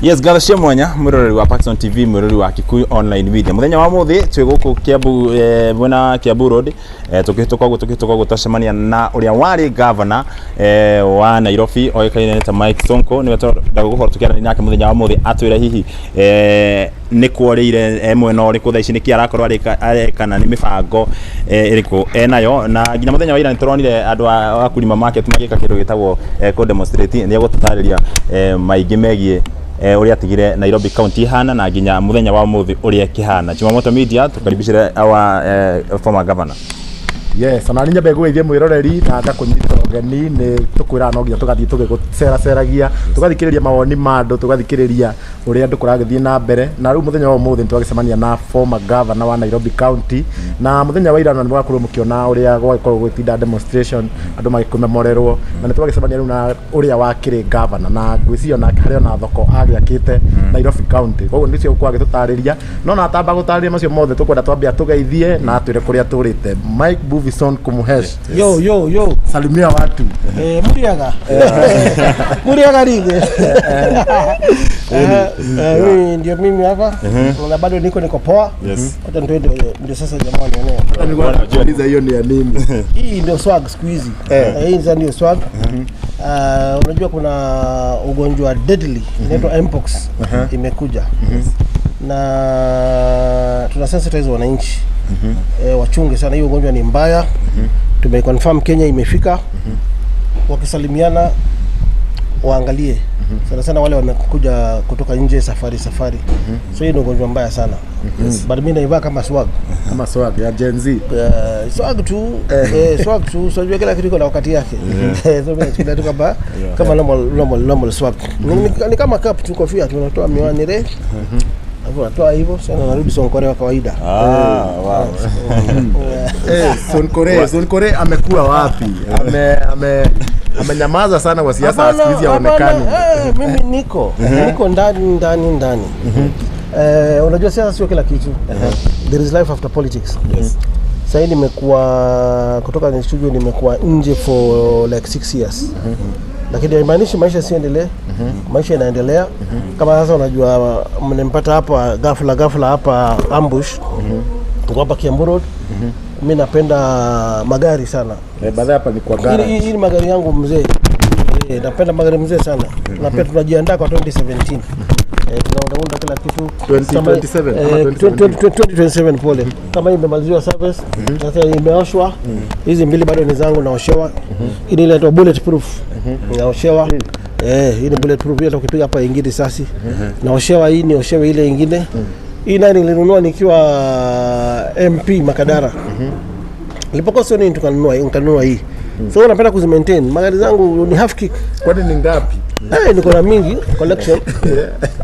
Yes, ngatho cia mwanya mwiroreri wa Paxson TV, mwiroreri wa Kikuyu Online Media. Muthenya wa muthi twi guku Kiambu, mwena wa Kiambu Road, tukihituka uguo, tukihituka uguo, twacemania na uria wari governor wa Nairobi oikaine ta Mike Sonko. Niwe twenda gukorwo tukiarania nake muthenya wa muthi, atwire hihi nĩ kworĩire mwena ũrĩkũ thaa ici, nĩkĩ arakorwo areka na nĩ mĩbango ĩrĩkũ enayo. Na nginya mũthenya wa ira nĩ tũronire andũ a Wakulima Market magĩka kĩndũ gĩtagwo kũ demonstrate. Nĩ egũtũtarĩria maingĩ megiĩ ũrĩa atigire Nairobi County ihana na nginya mũthenya wa ũmũthĩ ũrĩa ĩkĩhana. Chumamoto Media, tukaribishire our former governor. Yes, ona niĩ nyambe ngũgeithie mwĩroreri na ngakũnyita ũgeni. Nĩ tũkwĩraga no nginya tũgathiĩ tũgĩgũceraceragia, tũgathikĩrĩria mawoni ma andũ, tũgathikĩrĩria ũrĩa andũ kũragĩthiĩ na mbere. Na rĩu mũthenya wa ũmũthĩ nĩ twagĩcemania na former governor wa Nairobi County. Na mũthenya wa ira nĩ mwakorwo mũkĩona ũrĩa gwagĩkorwo gwĩtinda demonstration, andũ magĩkũmemorerwo, na nĩ twagĩcemania rĩu na ũrĩa wakĩrĩ governor, na ngwĩciria onake harĩ ona thoko agĩakĩte Nairobi County. Koguo nĩcio gũkorwo agĩtũtarĩria, no na atamba gũtarĩria macio mothe, tũkwenda twambia tũgeithie na atwĩre kũrĩa tũrĩte. Mike Buvison Kumuhesh. Yo, yo, yo. Salimia watu. Muriaga. Muriaga rige. Mimi ndio mimi hapa. Na bado niko poa. Wacha ndio sasa jamani nionee. Nilikuwa nakuuliza hiyo ni ya nini. Hii ndio swag siku hizi. Hii sasa ndio swag. Unajua kuna ugonjwa deadly inaitwa Mpox imekuja. Na tuna sensitize wananchi. Wachunge sana, hiyo ugonjwa ni mbaya. Tumeconfirm Kenya imefika. Wakisalimiana waangalie sana sana wale wamekuja kutoka nje safari safari. So hii ni ugonjwa mbaya sana. But mimi naivaa kama swag. Kama swag ya Gen Z. Swag tu, swag tu. So unajua kila kitu iko na wakati yake. So mimi nachukulia tu kama normal swag. Ni kama cap tu, kofia tu, unatoa miwani re. Alafu unatoa hivyo, sasa narudi Sonkore wa kawaida. Ah, wow. Eh, Sonkore amekuwa wapi? Ame ame amenyamaza sana kwa siasa, Hapana, siku hizi haonekani. Hapana, mimi niko ndani ndani ndani. Unajua siasa sio kila kitu. There is life after politics. Sasa nimekuwa kutoka ni studio, nimekuwa nje for like 6 years. Lakini haimaanishi maisha siendelee. Maisha inaendelea. Kama sasa unajua mnempata hapa ghafla ghafla hapa ambush. Tuko hapa Kiambu Road. Mimi napenda magari sana. Eh, baadaye hapa ni kwa garage. Hii ni magari yangu mzee. Napenda magari mzee sana. Na pia tunajiandaa kwa 2017. Tunaunda kila kitu. 2027 ama 20 2027, pole. Kama hii imemaliziwa service, sasa imeoshwa. Hizi mbili bado ni zangu, naoshewa. Hii ni inaitwa bulletproof. Naoshewa. Hii ni bulletproof, hata ukipiga hapa ingine risasi. Naoshewa hii, nioshewe ile ingine. Hii nayo nilinunua nikiwa MP Makadara. Nilipokuwa Sony tukanunua, nikanunua hii. So napenda kuzimaintain. Magari zangu ni half kick. Kwani ni ngapi? Niko na mingi collection.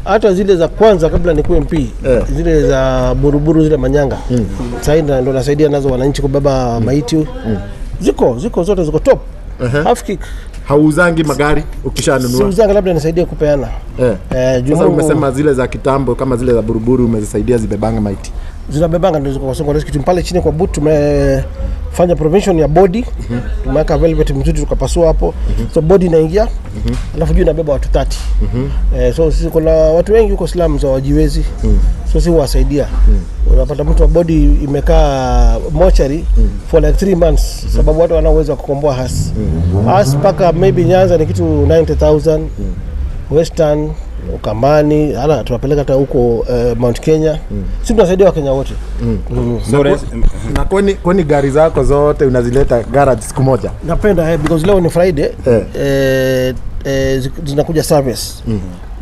Hata zile za kwanza kabla nikuwe MP, zile za buruburu, zile manyanga. Sasa ndo nasaidia nazo wananchi kubeba maiti. Ziko zote ziko top. Half kick. Hauzangi magari ukishanunua? Siuzanga, labda nisaidie kupeana. Juu Sasa Mungu- umesema zile za kitambo kama zile za buruburu umezisaidia zibebanga maiti. Zinabebanga, ndio ziko kwa Songo Rescue Team pale chini kwa boot. Tumefanya provision ya body, tumeweka velvet mzuri, tukapasua hapo, so body inaingia, alafu juu inabeba watu 30. So sisi kuna watu wengi huko slums hawajiwezi, so sisi huwasaidia. Unapata mtu wa body imekaa mochari for like 3 months, sababu watu wana uwezo wa kukomboa hearse. Hearse mpaka maybe Nyanza ni kitu 90,000, Western, Ukambani, hala tunapeleka hata huko Mount Kenya. Si tunasaidia Wakenya wote. So, Na kwani gari zako zote unazileta garage siku moja? Napenda, because leo ni Friday. Eh. Zinakuja service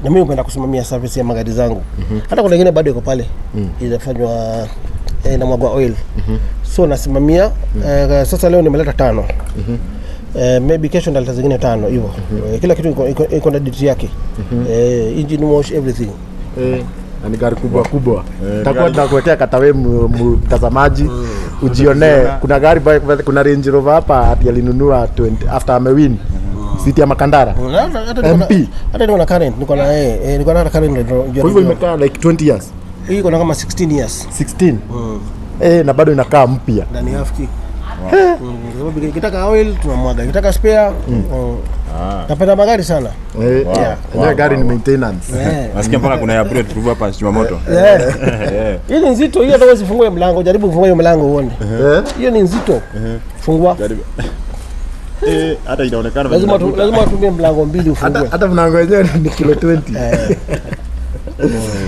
na mimi hupenda kusimamia service ya magari zangu. Hata kuna ingine bado iko pale inafanywa, inamwagwa oil, so nasimamia. Sasa leo nimeleta tano. Maybe kesho ndaleta zingine tano hivyo. Kila kitu iko na date yake. Engine wash, everything. Na ni gari kubwa kubwa. Takuwa tunakuwekea katawe mtazamaji ujionee. Kuna gari kuna Range Rover hapa ati alinunua 20 after amewin siti ya Makandara. Hata niko na- MP. Hata niko na current, niko na current Kwa hivyo imekaa like 20 years. Hii iko na kama 16 years. 16. Na bado inakaa mpya. Na ni half kick. Kwa sababu ikitaka oil tunamwaga, ikitaka spare. Napenda magari sana. Eh, yenyewe gari ni maintenance. Nasikia mpaka kuna ya bullet proof hapa Zimamoto. Hii ni nzito, hiyo hata huwezi fungua hiyo mlango, jaribu kufungua hiyo mlango uone. Hiyo ni nzito. Fungua. Jaribu. Eh, hata inaonekana venye inavuta. Lazima utumie mlango mbili ufungue. Hata mlango wenyewe ni kilo 20.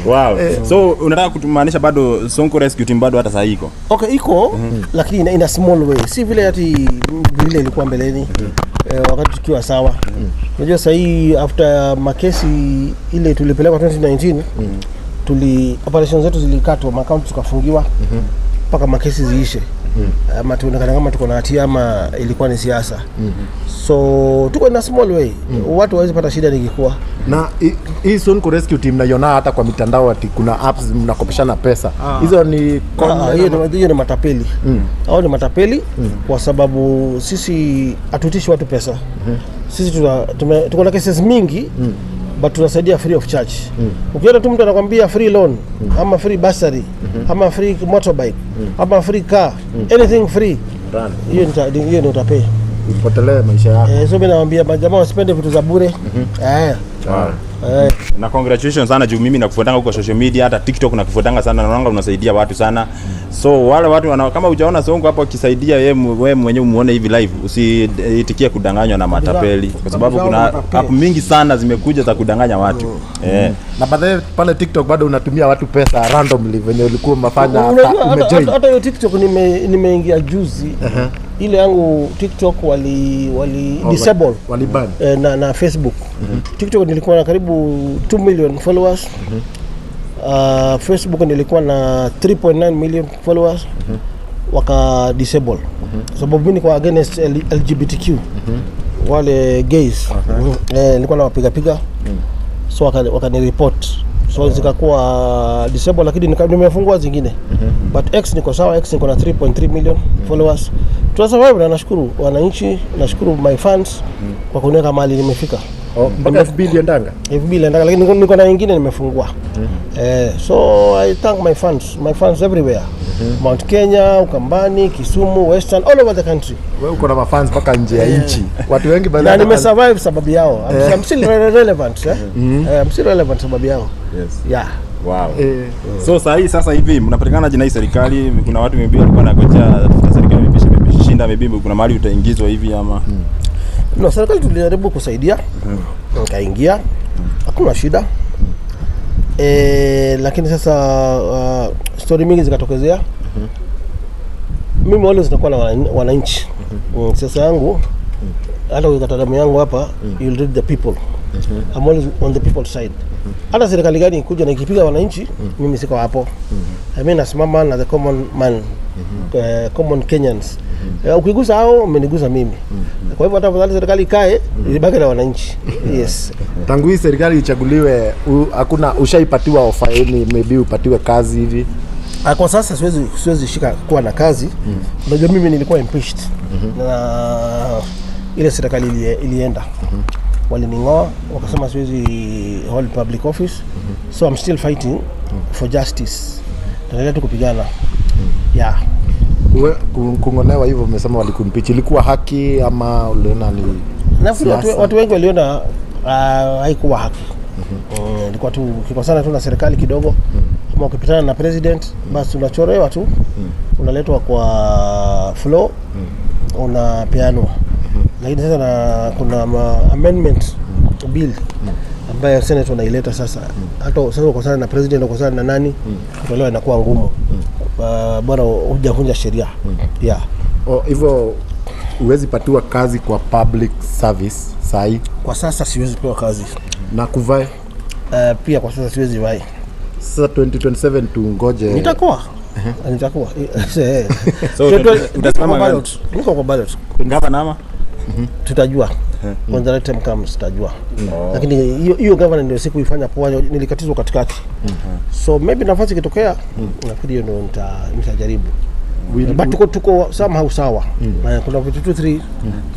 Wow. So unataka kutumaanisha bado Sonko Rescue Team bado hata sasa iko? Okay, iko, lakini in a small way, si vile ati vile ilikuwa mbeleni, wakati tukiwa sawa. Unajua sasa hii after makesi ile tulipelekwa 2019, tuli operation zetu zilikatwa, maakaunti tukafungiwa mpaka makesi ziishe, ama tuonekana kama tuko na hatia ama ilikuwa ni siasa. So tuko in a small way, watu hawezi pata shida nikikuwa. Na hii Sonko Rescue Team naiona hata kwa mitandao ati kuna apps mnakopeshana pesa. Hizo ni Ah, hiyo ni matapeli. Hao ni matapeli kwa sababu sisi hatutishi watu pesa. Sisi tuko na cases mingi, but tunasaidia free of charge. Ukiona tu mtu anakwambia free loan ama free bursary ama free motorbike ama free car, anything free, Run. hiyo ni utapeli. Upotelee maisha yako. Eh, so mimi nawaambia majamaa wasipende vitu za bure. Wow. Eh. Na congratulations sana juu mimi nakufuatanga huko social media, hata TikTok nakufuatanga sana, naona unasaidia watu sana. So wale watu kama hujaona Sonko hapo akisaidia wewe mwenyewe umuone hivi live, usiitikie kudanganywa na matapeli kwa sababu Kabisa, kuna matapeli. app mingi sana zimekuja za kudanganya watu. Na baadaye pale TikTok bado unatumia watu pesa randomly venye ulikuwa umefanya Unajua, hata umejoin. hata hiyo TikTok nimeingia juzi. Ile yangu TikTok wali disable. Waliban. Eh, na Facebook. TikTok nilikuwa na karibu 2 million followers. Facebook nilikuwa na 3.9 million followers. Waka disable. Sababu mimi nilikuwa against LGBTQ. Wale gays. Eh, nilikuwa nawapiga piga. So wakani report. So zikakuwa disable, lakini nimefungua zingine. But X niko sawa, X niko na 3.3 million followers. Tuna survive na nashukuru wananchi, nashukuru my fans kwa kuniweka mahali nimefika. Oh, mpaka FB iliendanga. FB iliendanga, lakini niko na ingine nimefungua. Eh, so I thank my fans everywhere. Mount Kenya, Ukambani, Kisumu, Western, all over the country. Wewe uko na mafans mpaka nje ya nchi. Watu wengi by the Na way nimesurvive sababu yao. I'm still relevant, eh? Eh, I'm still relevant sababu yao. Yeah. Wow. Eh, So saa hii sasa hivi mnapatikana na hii serikali, kuna watu maybe walikuwa wanangojea serikali imeshinda, maybe kuna mahali utaingizwa hivi ama? No, serikali tulijaribu kusaidia, nikaingia, hakuna shida. Lakini sasa story mingi zikatokezea. Mimi always nakuwa na wananchi. Siasa yangu, hata ukikata damu yangu hapa, you'll read the people. I'm always on the people side. Hata serikali gani ikuja na ikipiga wananchi, mimi siko hapo. I mean, nasimama na the common man, common Kenyans. Ukigusa hao umenigusa mimi. Kwa hivyo hata afadhali serikali ikae ibaki na wananchi. Yes. Tangu hii serikali ichaguliwe hakuna ushaipatiwa ofa yani maybe upatiwe kazi hivi? Ah, kwa sasa siwezi shika kuwa na kazi. Unajua mimi nilikuwa impeached na ile serikali ilienda. Walining'oa wakasema siwezi hold public office. So I'm still fighting for justice. Tunaendelea tu kupigana. Yeah. Kung'olewa hivyo, umesema walikuimpeach, ilikuwa haki ama uliona ni Nafikiri siasa? watu wengi waliona haikuwa haki. Ilikuwa tu ukikosana tu na serikali kidogo ama ukipitana na president, basi unachorewa tu, unaletwa kwa floor, unapeanwa. Lakini sasa na kuna amendment bill ambayo Senate wanaileta sasa. Hata sasa ukosana na president, ukosana na nani, kutolewa inakuwa ngumu. Bora hujavunja sheria. Yeah. Oh, hivyo huwezi patiwa kazi kwa public service sahi? Kwa sasa siwezi pewa kazi. Na kuvie? Pia kwa sasa siwezi vie. Sasa 2027 tungoje? Nitakuwa. So, utasimama Niko kwa ballot. Niko kwa ballot. Gavana ama? Tutajua. When the right time comes tutajua. Lakini hiyo hiyo governor ndio sikuifanya poa, nilikatizwa katikati. So maybe nafasi ikitokea, nafikiri hiyo ndio nitajaribu. But tuko somehow sawa. Kuna vitu 2 3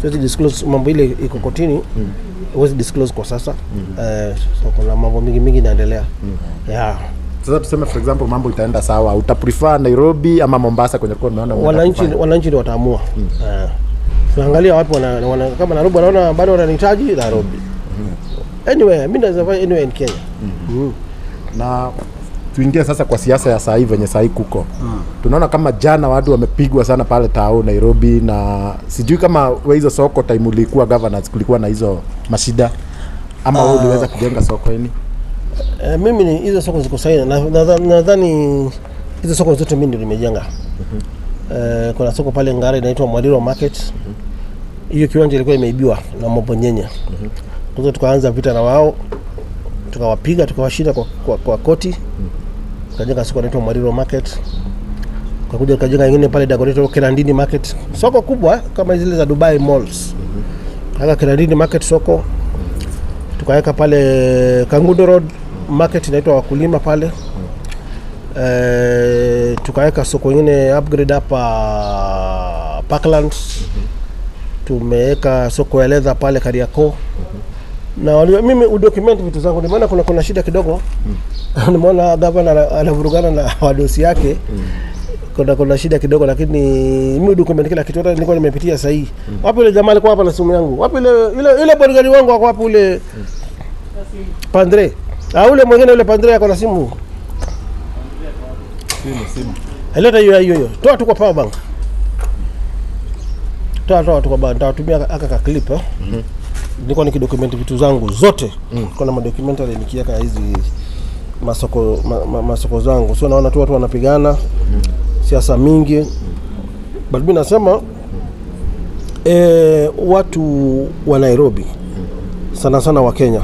siwezi disclose, mambo ile iko kotini. Huwezi disclose kwa sasa. So kuna mambo mingi mingi inaendelea. Yeah. Sasa tuseme for example mambo itaenda sawa, utaprefer Nairobi ama Mombasa kwenye kwa umeona unaenda Wananchi kufanya? wananchi ndio wataamua. Tunaangalia wapi kama Nairobi wanaona bado wananihitaji Nairobi. Anyway, mimi naweza fanya anywhere in Kenya. Na tuingie sasa kwa siasa ya saa hii venye saa hii kuko. Tunaona kama jana watu wamepigwa sana pale tao Nairobi, na sijui kama we hizo soko time ulikuwa governors kulikuwa na hizo mashida ama wewe uliweza kujenga soko ini? Mimi ni hizo soko ziko sahihi. Nadhani hizo soko zote mimi ndio nimejenga. Kuna soko pale Ngara inaitwa Mwariro Market. Hiyo kiwanja ilikuwa imeibiwa na Mobonyenye. Kwa hiyo tukaanza vita na wao, tukawapiga, tukawashinda kwa koti. Tukajenga soko inaitwa Mwariro Market. Tukakuja tukajenga nyingine pale Dagoretti Kirandini Market. Soko kubwa kama zile za Dubai Malls. Tukaweka Kirandini Market soko. Tukaweka pale Kangundo Road Market inaitwa Wakulima pale. Tukaweka soko nyingine upgrade hapa Parklands. Tumeweka soko ya leather pale Kariakoo. Na mimi udocument vitu zangu, nimeona kuna shida kidogo. Nimeona governor anavurugana na wadosi yake. Kuna shida kidogo, lakini mimi udocument kila kitu. Hata nilikuwa nimepitia sahihi. Wapi yule jamaa alikuwa hapa na simu yangu? Wapi ile bodyguard wangu wako wapi ule Pandre? Ule mwingine ule Pandre ako na simu. Simu. Leta hiyo. Toa tu kwa power bank. Toa tu kwa bank. Nitatumia aka ka clip. Nilikuwa nikidocument vitu zangu zote. Kuna madocumentary nikiweka hizi masoko masoko zangu. So naona tu watu wanapigana. Siasa mingi. But mimi nasema watu wa Nairobi sana sana wa Kenya,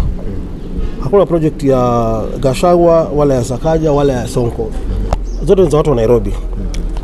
hakuna project ya Gachagua wala ya Sakaja wala ya Sonko. Zote ni za watu wa Nairobi.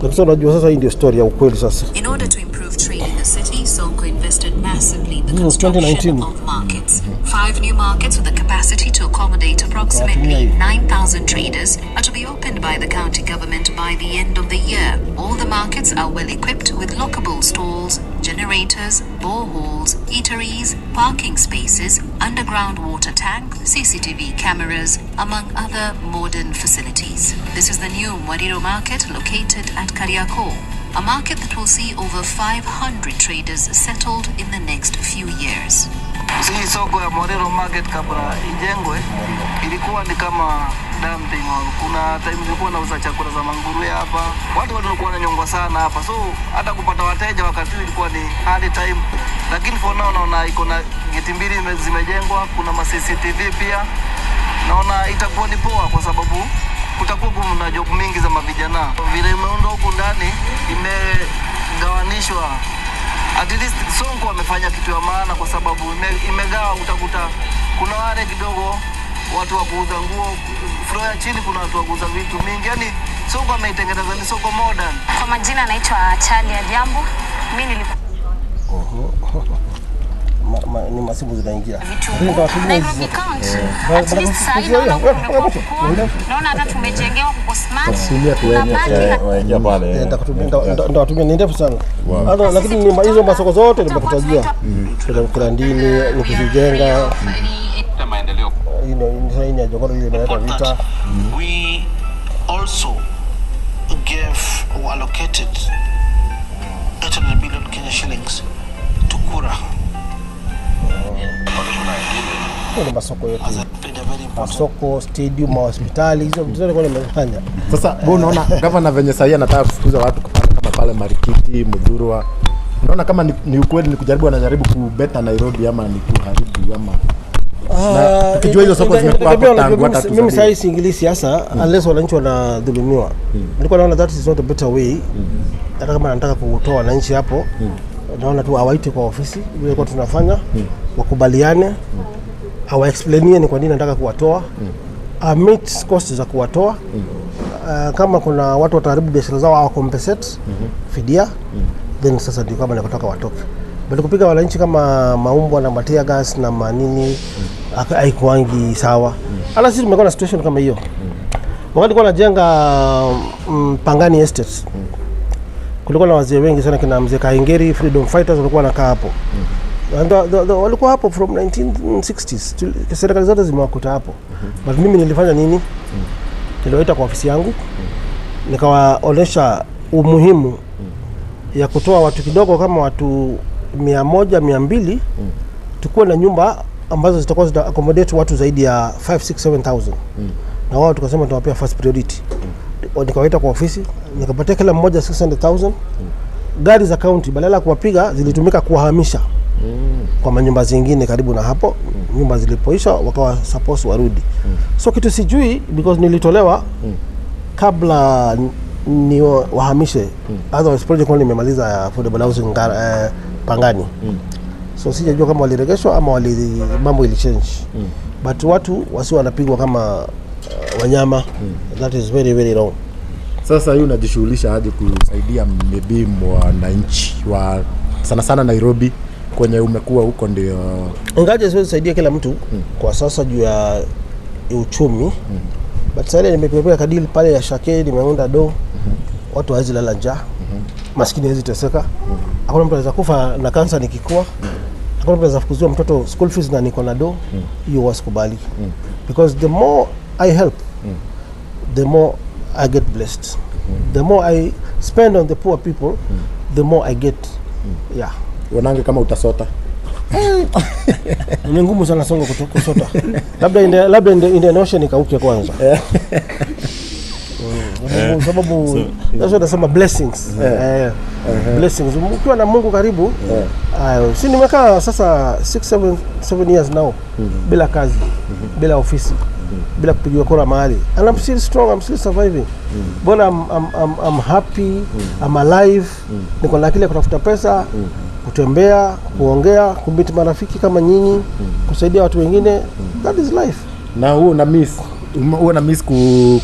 Lakini unajua sasa hii ndio story ya ukweli sasa. In order to improve trade in the city, Sonko invested massively in the This was construction 2019. of markets. 5 new markets with a capacity to accommodate approximately 9,000 traders are to be opened by the county government by the end of the year. All the markets are well equipped with lockable stalls, generators, boreholes, eateries, parking spaces, underground water tank, CCTV cameras, among other modern facilities. This is the new Mwariro market located at Kariakoo, a market that will see over 500 traders settled in the next few years. Hii soko ya Mwariro Market kabla ijengwe ilikuwa ni kama dumping. Kuna time nilikuwa nauza chakula za manguruwe hapa, watu walikuwa wananyongwa sana hapa, so hata kupata wateja wakati ilikuwa ni hard time. Lakini for now naona iko na geti mbili zimejengwa, kuna ma CCTV pia. Naona itakuwa ni poa kwa sababu kutakuwa kuna job mingi za mavijana. Vile imeundwa huku ndani imegawanishwa. At least Sonko amefanya kitu ya maana kwa sababu imegawa. Utakuta kuna wale kidogo watu wa kuuza nguo, floor ya chini kuna watu wa kuuza vitu mingi. Yani Sonko ameitengeneza ni soko modern. Kwa majina naitwa Charlie Adhiambo. Mimi nilikuwa Ni masimu zinaingia. Nairobi County. At least sasa naona kumekuwa poa. Naona hata tumejengewa kuko smart. Nitawatumia, ni ndefu sana. Hata lakini ni hizo masoko zote nimekutajia. Kuna Kirandini nikizijenga. Hii ni ya Jogoo hiyo inaleta vita. We also gave or allocated 800 billion Kenya shillings to Kura. Ni masoko yetu. Masoko, stadium, hospitali, hizo vitu zote kwa nimefanya. Sasa wewe unaona governor venye sasa anataka kufukuza watu kama pale Marikiti, Muthurwa. Unaona kama ni ukweli ni kujaribu anajaribu kubeta Nairobi ama ni kuharibu ama na tukijua hizo soko zimekuwa hapo tangu hata mimi sasa siingilii siasa unless wananchi wanadhulumiwa. Nilikuwa naona that is not a better way. Hata kama anataka kutoa wananchi hapo, naona tu awaite kwa ofisi vile kwa tunafanya, wakubaliane, awaexplainie ni kwa nini anataka kuwatoa, meet cost za kuwatoa. Kama kuna watu wataharibu biashara zao awa compensate fidia, then sasa ndio kama nakutaka watoke. Bali kupiga wananchi kama maumbwa na matia gas na manini haikuangi sawa. Hata sisi tumekuwa na situation kama hiyo. Wakati kwa najenga Pangani Estate, kulikuwa na wazee wengi sana kina mzee Kahengeri, Freedom Fighters walikuwa wanakaa hapo. Walikuwa hapo from 1960s. Serikali zote zimewakuta hapo. But mimi nilifanya nini? Niliwaita kwa ofisi yangu, nikawaonesha umuhimu ya kutoa watu kidogo kama watu 100 200 tukuwe na nyumba ambazo zitakuwa zita accommodate watu zaidi ya 5 6 7000. Na wao tukasema tunawapea first priority. Nikawaita kwa ofisi, nikapatia kila mmoja 600,000. Gari za county badala ya kuwapiga zilitumika kuwahamisha kwa manyumba zingine karibu na hapo. Nyumba zilipoisha wakawa suppose warudi. So kitu sijui, because nilitolewa kabla ni wahamishe. Otherwise project nimemaliza ya affordable housing Pangani. So sijajua kama waliregeshwa ama mambo ili change. But watu wasio wanapigwa kama wanyama. That is very very wrong. Sasa hii unajishughulisha aje kusaidia maybe mwananchi wa sana sana Nairobi kwenye umekuwa huko ndio? Ingaje siwezi saidia kila mtu kwa sasa juu ya uchumi, but sasa ile nimepewa kadili pale ya Shake, nimeunda do watu hawezi lala njaa, maskini hawezi teseka, hakuna mtu anaweza kufa na kansa nikikua, hakuna mtu anaweza fukuziwa mtoto school fees na niko na do hiyo, wasikubali, because the more I help, the more I get blessed. The more I spend on the poor people, the more I get. Yeah. Uonange kama utasota? Ni ngumu sana Sonko kusota. Labda Indian Ocean ikauke kwanza. Sababu that's nasema blessings. Blessings. Ukiwa na Mungu karibu, si nimekaa sasa 6 7 years now bila kazi, bila ofisi, bila kupigiwa kura mahali. And I'm still strong, I'm still surviving. Bora I'm happy, I'm alive. Niko na akili ya kutafuta pesa, kutembea, kuongea, kumeet marafiki kama nyinyi, kusaidia watu wengine. That is life. Na huo una miss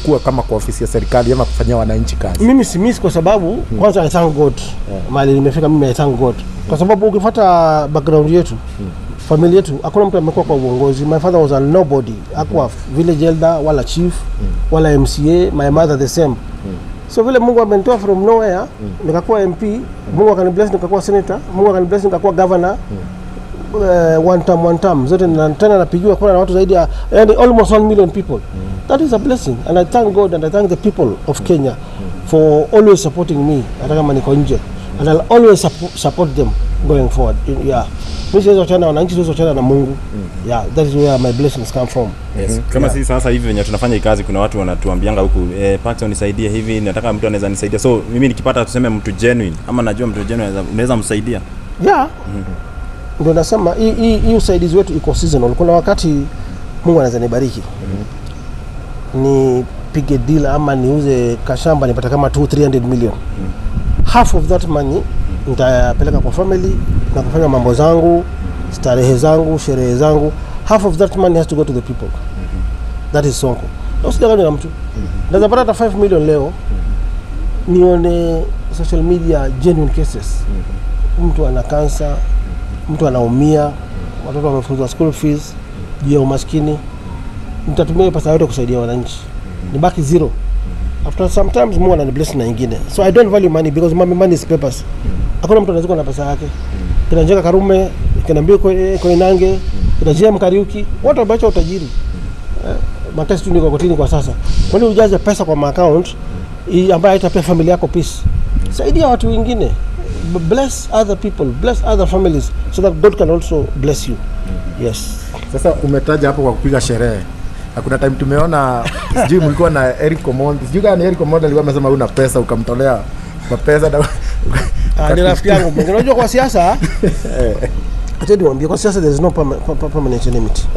kuwa kama kwa ofisi ya serikali ama kufanyia wananchi kazi? Mimi si miss kwa sababu kwanza I thank God. Mahali nimefika mimi I thank God. Kwa sababu ukifuata background yetu, familia yetu, hakuna mtu amekuwa kwa uongozi. My father was a nobody. Hakuwa village elder wala chief wala MCA, my mother the same. So vile Mungu amenitoa from nowhere, nikakuwa MP, Mungu akanibless nikakuwa senator, Mungu akanibless nikakuwa governor. One term, one term zote na tena napigiwa kura na watu zaidi ya, yani, almost 1 million people. That is a blessing and I thank God and I thank the people of Kenya for always supporting me hata kama niko nje, and I'll always support them going forward. Yeah, mimi siwezi wachana na wananchi, siwezi wachana na Mungu. Yeah, that is where my blessings come from. Yes. Kama sisi sasa hivi venye tunafanya hii kazi, kuna watu wanatuambianga huku, Paxton, nisaidie hivi, nataka mtu anaweza nisaidia. So mimi nikipata, tuseme, mtu genuine ama najua mtu genuine unaweza msaidia? Yeah, ndio nasema hii usaidizi wetu iko seasonal. Kuna wakati Mungu anaweza nibariki nipige deal ama niuze kashamba nipate kama 2 300 million. Half of that money nitapeleka kwa family na kufanya mambo zangu, starehe zangu, sherehe zangu. Half of that money has to go to the people. That is Sonko. Na usidanganywe na mtu. Naweza pata hata 5 million leo, nione social media genuine cases, mtu ana kansa, mtu anaumia, watoto wamefukuzwa school fees juu ya umaskini, nitatumia hiyo pesa yote kusaidia wananchi, nibaki zero. After sometimes Mungu ananibless na ingine. So I don't value money because money is papers. Hakuna mtu anazikwa na pesa yake. Kina Njenga Karume, kina Mbiu Koinange, kina JM Kariuki, watu wameacha utajiri. Makesi tu niko kotini kwa sasa. Kwa nini ujaze pesa kwa account ambayo haitapea familia yako peace? Saidia watu wengine. Bless other people, bless other families so that God can also bless you. Yes. Sasa umetaja hapo kwa kupiga sherehe na kuna time tumeona, sijui mlikuwa na Eric Omondi, sijui kama ni Eric Omondi alikuwa amesema una pesa, ukamtolea mapesa na Ah, ni rafiki yangu mwingine. Unajua kwa siasa, acha niwaambie, kwa siasa there is no permanent enmity.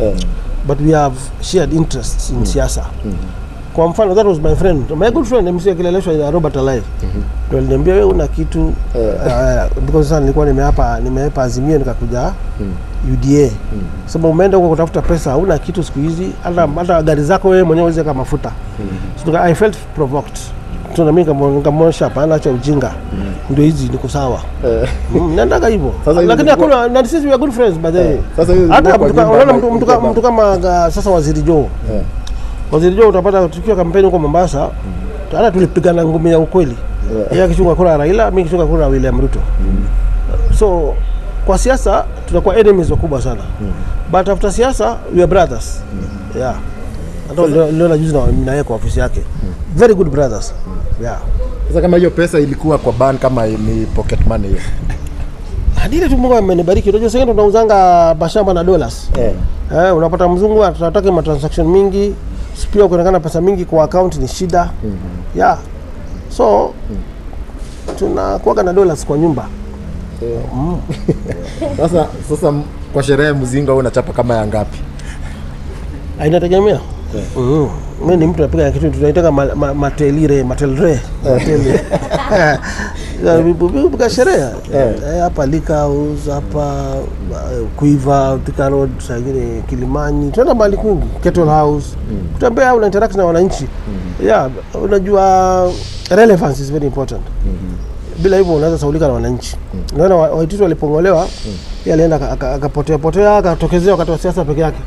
But we have shared interests in siasa. Kwa mfano, that was my friend, my good friend MC Kileleshwa ya Robert Alai. Ndio aliniambia wewe una kitu, because sasa nilikuwa nimeapa Azimio nikakuja UDA. Sema umeenda huko kutafuta pesa, hauna kitu siku hizi, hata gari zako wewe mwenyewe uweze kama mafuta. So I felt provoked. So na mimi nikamwonyesha hapana, acha ujinga. Ndio hizi niko sawa. Naendaga hivyo. Sasa hizi Lakini zilikuwa- hakuna, na sisi we are good friends by the way. Sasa hizi Hata zilikuwa kwa unaona nyumba mtu kama sasa Waziri Joe. Waziri Joe utapata tukiwa kampeni huko Mombasa, hata tulipigana ngumi ya ukweli. Yeye akichunga kura ya Raila, mimi nikichunga kura ya William Ruto. So kwa siasa tunakuwa enemies wakubwa sana. But after siasa we are brothers. Yeah. Hata leo na juzi na yeye kwa ofisi yake. Very good brothers. Yeah. Sasa kama hiyo pesa ilikuwa kwa ban kama ni pocket money hiyo? Ile tu Mungu amenibariki. Unajua sasa tunauzanga mashamba na dollars. Eh, unapata mzungu atataka ma transaction mingi, pia ukionekana pesa mingi kwa account ni shida. Yeah. So tunakuwaga na dollars kwa nyumba. Sasa kwa sherehe mzinga wewe unachapa kama ya ngapi? Ah, inategemea. Mimi ni mtu napiga kitu tunaitaka matelire, matelre, matele. Piga sherehe. Eh, hapa Lake House, hapa Quiver, Thika Road, saa ingine Kilimani. Tunaenda mahali kwingi, Kettle House. Kutembea una interact na wananchi. Yeah, unajua relevance is very important. Bila hivyo unaweza saulika na wananchi. Unaona Waititu walipong'olewa, yeye alienda akapotea potea akatokezea wakati wa siasa peke yake.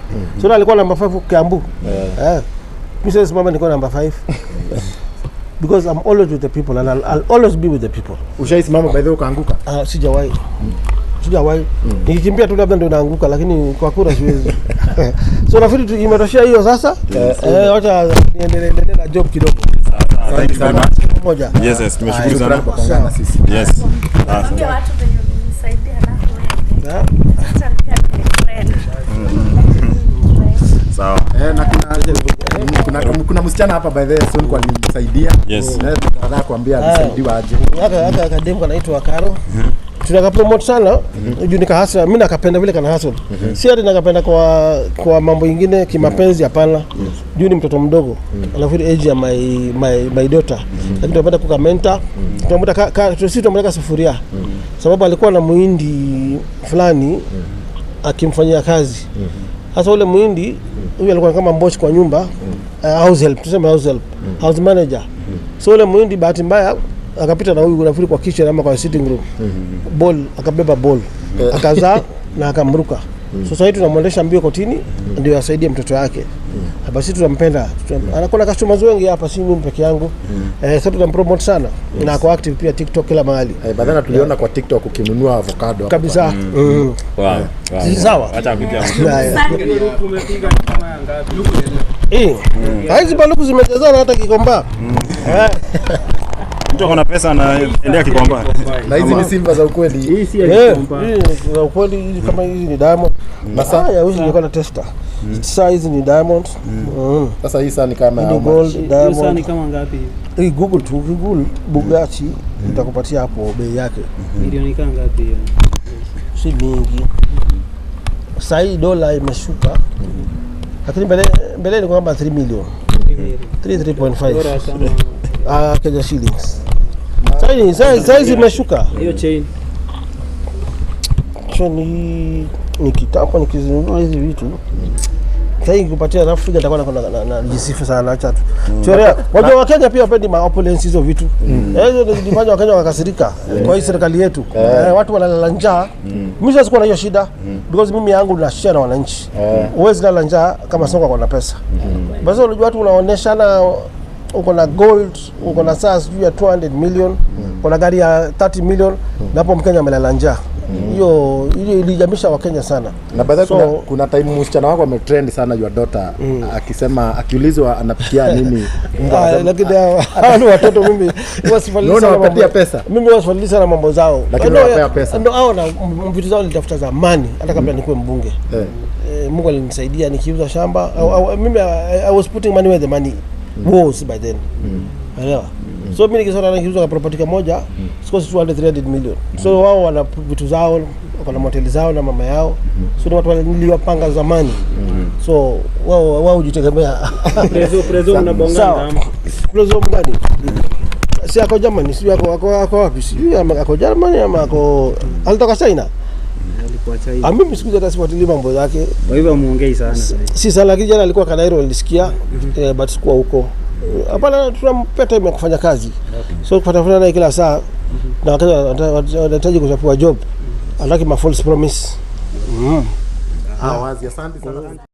So na alikuwa namba 5 Kiambu. Eh. Mimi sasa simama nilikuwa namba 5. Because I'm always with the people and I'll always be with the people. Ushaisimama by the way ukaanguka? Ah, sijawahi. Sijawahi. Nikikimbia tu labda ndio naanguka, lakini kwa kura siwezi. So nafikiri imetoshea hiyo sasa. Eh, wacha niendelee endelee na job kidogo. Thank you very much. Pamoja. Yes, tumeshukuru Shukrani sana. kwa kuungana na sisi. Yes. Naambia watu venye ulinisaidia alafu wewe. Eh? Sasa pia ni friend. Sawa. Eh, na kuna msichana hapa by the way Sonko alimsaidia. Yes. Eh, tunataka kuambia alisaidiwa aje. Aka kademu kanaitwa Karo. Tunakapromote sana juu nika hustle. Mimi nakapenda vile kana hustle. Si ati nakapenda kwa mambo ingine kimapenzi, hapana. Juu ni mtoto mdogo. Alafu ile age ya my daughter. Lakini tunapenda kuka mentor. Tunamwita sisi tunamwita sufuria. Sababu alikuwa na muhindi fulani akimfanyia kazi. Sasa ule muhindi huyu alikuwa kama mbochi kwa nyumba, house help, tuseme house help, house manager. So ule muhindi bahati mbaya akapita na huyu nafikiri kwa kitchen ama kwa sitting room. Ball akabeba ball. Akazaa na akamruka. So sasa hivi tunamwendesha mbio kotini ndio asaidie mtoto wake. Basi tunampenda. Anakuwa na customers wengi hapa, si mimi peke yangu. Eh, sasa tunampromote sana na ako active pia TikTok kila mahali. Eh, badala tuliona kwa TikTok ukinunua avocado hapa. Kabisa. Wow. Si sawa? Acha kutia. Haya. Eh, hizi baluku zimejazana hata Gikomba. Eh, Mtu akona pesa anaendea Gikomba. Na hizi ni silver za ukweli. Hii si ya eh, Gikomba. hii za ukweli hizi kama hizi ni diamond. Na Haya, hizi nilikuwa na tester. Saa hizi ni diamond. Sasa hii saa ni kama Hii ni how much? gold, Hiyo saa ni diamond. kama ngapi? Hii Google tu, Google Bugatti itakupatia hapo bei yake. Milioni kama ngapi hiyo? Si mingi. Saa hii dola imeshuka. Lakini mbele ilikuwa kama 3 million. 3 3.5. Bora kama Ah, Kenya shillings. Saa hii zimeshuka. hiyo chain. So ni kitambo nikizinunua hizi vitu. Sasa hii kupatia rough figure nitakuwa na jisifu sana, acha tu. Chorea. Wajua Wakenya pia wapendi ma opulence hizo vitu. Eh, hizo ndio zilifanya Wakenya wakakasirika kwa hii serikali yetu. Eh, watu wanalala njaa. Mimi sasa sikuwa na hiyo shida because mimi yangu na share na wananchi. Huwezi lala njaa kama Sonko ako na pesa. Basi unajua watu unaoneshana uko na gold, uko na saa sijui ya 200 million, uko na gari ya 30 million, na hapo Mkenya amelala njaa. Hiyo ilijamisha Wakenya sana. Na by the way, So- kuna time msichana wako ametrend sana, your daughter, akisema akiulizwa anapikia nini mbwa, Ah, lakini hawa ni watoto, mimi huwa sifuatilii Naona sana wapatia mambo- pesa. Mimi huwa sifuatilii sana mambo zao. Lakini No, unawapea pesa. No, hao na vitu zao nilitafuta zamani hata kabla nikuwe mbunge. Eh. Eh, Mungu alinisaidia nikiuza shamba au mimi I was putting money where the money was by then. Elewa. So mimi nikisema nikiuza kwa property kamoja, sikosi 200 300 million. So wao wana vitu zao, wako na hoteli zao na mama yao. So ni watu niliwapanga zamani. So wao hujitegemea. Prezo mnabongana Sawa. ama? Prezo mgani? Si ako Germany, si ako wapi? Sijui ama ako Germany ama ako alitoka China. Alikuwa China. Ah, mimi siku hizi hata sifuatilii mambo zake. Kwa hivyo muongei sana sasa. Si sana, lakini jana alikuwa Kanairo nilisikia, eh, but sikuwa huko. Hapana, tunampea time ya kufanya kazi. So kufuatana naye kila saa na wakati wanahitaji kuchapua job. Hataki ma false promise. Ah, wazi, asante sana.